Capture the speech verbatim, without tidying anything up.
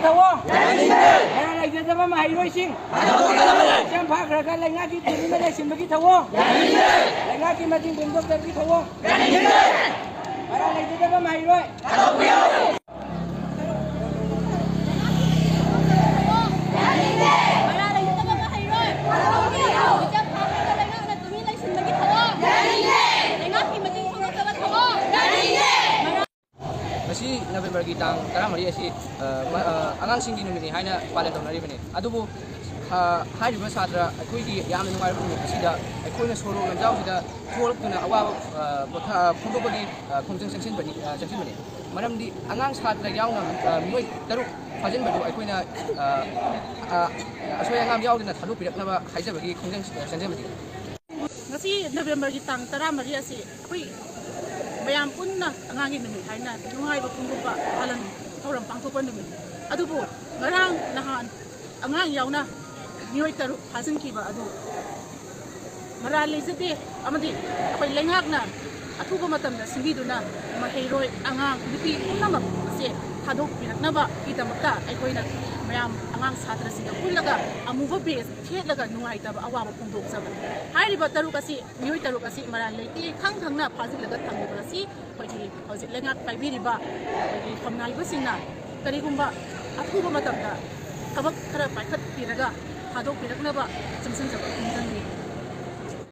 ꯊꯧꯑꯣꯡ꯫ ꯌꯥꯅꯤꯡꯗꯦ꯫ ꯃꯔꯥꯜ ꯂꯩꯖꯗꯕ ꯃꯍꯩꯔꯣꯏꯁꯤꯡ꯫ ꯊꯥꯗꯣꯛꯀꯗꯕꯅꯤ꯫ ꯃꯤꯆꯝ ꯐꯥꯈ꯭ꯔꯒ ꯂꯩꯉꯥꯛꯀꯤ ꯇꯨꯃꯤꯟꯅ ꯂꯩꯁꯤꯟꯕꯒꯤ ꯊꯧꯑꯣꯡ꯫ ꯌꯥꯅꯤꯡꯗꯦ꯫ ꯂꯩꯉꯥꯛꯀꯤ ꯃꯇꯦꯡ ꯄꯥꯡꯊꯣꯛꯇꯕꯒꯤ ꯊꯧꯑꯣꯡ꯫ ꯌꯥꯅꯤꯡꯗꯦ꯫ ꯃꯔꯥꯜ ꯂꯩꯖꯗꯕ ꯃꯍꯩꯔꯣꯏ꯫ ꯊꯥꯗꯣꯛꯄꯤꯌꯨ꯫ ꯃꯔꯥꯜ ꯂꯩꯖꯗꯕ ꯃꯍꯩꯔꯣꯏ꯫ ꯊꯥꯗꯣꯛꯄꯤꯌꯨ꯫ ꯃꯤꯆꯝ ꯐꯥꯈ꯭ꯔꯒ ꯂꯩꯉꯥꯛꯅ ꯇꯨꯃꯤꯟ ꯂꯩꯁꯤꯟꯕꯒꯤ ꯊꯧꯑꯣꯡ꯫ ꯌꯥꯅꯤꯡꯗꯦ꯫ ꯂꯩꯉꯥꯛꯀꯤ ꯃꯇꯦꯡ ꯄꯥꯡꯊꯣꯛꯇꯕ ꯊꯧꯑꯣꯡ꯫ ꯌꯥꯅꯤꯡꯗꯦ꯫ ꯉꯁꯤ ꯅꯕꯦꯝꯕꯔꯒꯤ ꯇꯥꯡ ꯇꯔꯥꯃꯔꯤ ꯑꯁꯤ, ꯑ, ꯃ-, ꯑ, ꯑꯉꯥꯡꯁꯤꯡꯒꯤ ꯅꯨꯃꯤꯠꯅꯤ ꯍꯥꯏꯅ ꯄꯥꯂꯟ ꯇꯧꯅꯔꯤꯕꯅꯤ꯫ ꯑꯗꯨꯕꯨ, ꯑ, ꯍꯥꯏꯔꯤꯕ ꯁꯥꯇ꯭ꯔ ꯑꯩꯈꯣꯏꯒꯤ ꯌꯥꯝꯅ ꯅꯨꯡꯉꯥꯏꯔꯕ ꯅꯨꯃꯤꯠ ꯑꯁꯤꯗ ꯑꯩꯈꯣꯏꯅ ꯁꯣꯔꯣꯛ ꯂꯝꯖꯥꯎꯁꯤꯗ ꯊꯣꯛꯂꯛꯇꯨꯅ ꯑꯋꯥꯕ, ꯑ, ꯄꯣꯊꯥ-, ꯐꯣꯡꯗꯣꯛꯄꯒꯤ, ꯑ, ꯈꯣꯡꯖꯪ ꯆꯪꯁꯤꯟꯕꯅꯤ, ꯑ, ꯆꯪꯁꯤꯟꯕꯅꯤ꯫ ꯃꯔꯝꯗꯤ ꯑꯉꯥꯡ ꯁꯥꯇ꯭ꯔ ꯌꯥꯎꯅ, ꯑ, ꯃꯤꯑꯣꯏ ꯇꯔꯨꯛ ꯐꯥꯖꯤꯟꯕꯗꯨ ꯑꯩꯈꯣꯏꯅ, ꯑ, ꯑ, ꯑꯁꯣꯏ ꯑꯉꯥꯝ ꯌꯥꯎꯗꯅ ꯊꯥꯗꯣꯛꯄꯤꯔꯛꯅꯕ ꯍꯥꯏꯖꯕꯒꯤ ꯈꯣꯡꯖꯪ, ꯑ, ꯆꯪꯖꯕꯅꯤ꯫ ꯉꯁꯤ ꯅꯕꯦꯝꯕꯔꯒꯤ ꯇꯥꯡ ꯇꯔꯥꯃꯔꯤ ꯑꯁꯤ ꯑꯩꯈꯣꯏ ꯃꯌꯥꯝ ꯄꯨꯟꯅ ꯑꯉꯥꯡꯒꯤ ꯅꯨꯃꯤꯠ ꯍꯥꯏꯅ ꯅꯨꯡꯉꯥꯏꯕ ꯐꯣꯡꯗꯣꯛꯄ ꯄꯥꯂꯟ ꯊꯧꯔꯝ ꯄꯥꯡꯊꯣꯛꯄ ꯅꯨꯃꯤꯠꯅꯤ꯫ ꯑꯗꯨꯕꯨ ꯉꯔꯥꯡ ꯅꯍꯥꯟ ꯑꯉꯥꯡ ꯌꯥꯎꯅ ꯃꯤꯑꯣꯏ ꯇꯔꯨꯛ ꯐꯥꯖꯤꯟꯈꯤꯕ ꯑꯗꯨ ꯃꯔꯥꯜ ꯂꯩꯖꯗꯦ ꯑꯃꯗꯤ ꯑꯩꯈꯣꯏ ꯂꯩꯉꯥꯛꯅ ꯑꯊꯨꯕ ꯃꯇꯝꯗ ꯁꯤꯟꯕꯤꯗꯨꯅ ꯃꯍꯩꯔꯣꯏ ꯑꯉꯥꯡ ꯅꯨꯄꯤ ꯄꯨꯝꯅꯃꯛ ꯑꯁꯦ ꯊꯥꯗꯣꯛꯄꯤꯔꯛꯅꯕꯒꯤꯗꯃꯛꯇ ꯑꯩꯈꯣꯏꯅ ꯃꯌꯥꯝ ꯑꯉꯥꯡ ꯁꯥꯇ꯭ꯔꯁꯤꯡꯒ ꯄꯨꯜꯂꯒ ꯑꯃꯨꯕ ꯕꯦꯖ ꯁꯦꯠꯂꯒ ꯅꯨꯡꯉꯥꯏꯇꯕ ꯑꯋꯥꯕ ꯐꯣꯡꯗꯣꯛꯆꯕꯅꯤ꯫ ꯍꯥꯏꯔꯤꯕ ꯇꯔꯨꯛ ꯑꯁꯤ, ꯃꯤꯑꯣꯏ ꯇꯔꯨꯛ ꯑꯁꯤ ꯃꯔꯥꯜ ꯂꯩꯇꯦ ꯈꯪ ꯈꯪꯅ ꯐꯥꯖꯤꯜꯂꯒ ꯊꯝꯂꯤꯕ ꯑꯁꯤ ꯑꯩꯈꯣꯏꯒꯤ ꯍꯧꯖꯤꯛ ꯂꯩꯉꯥꯛ ꯄꯥꯏꯕꯤꯔꯤꯕ ꯑꯩꯈꯣꯏꯒꯤ ꯐꯝꯅꯥꯏꯕꯁꯤꯡꯅ ꯀꯔꯤꯒꯨꯝꯕ ꯑꯊꯨꯕ ꯃꯇꯝꯗ ꯊꯕꯛ ꯈꯔ ꯄꯥꯏꯈꯠꯄꯤꯔꯒ ꯊꯥꯗꯣꯛꯄꯤꯔꯛꯅꯕ ꯆꯪꯁꯤꯟꯖꯕ ꯈꯣꯡꯖꯪꯅꯤ꯫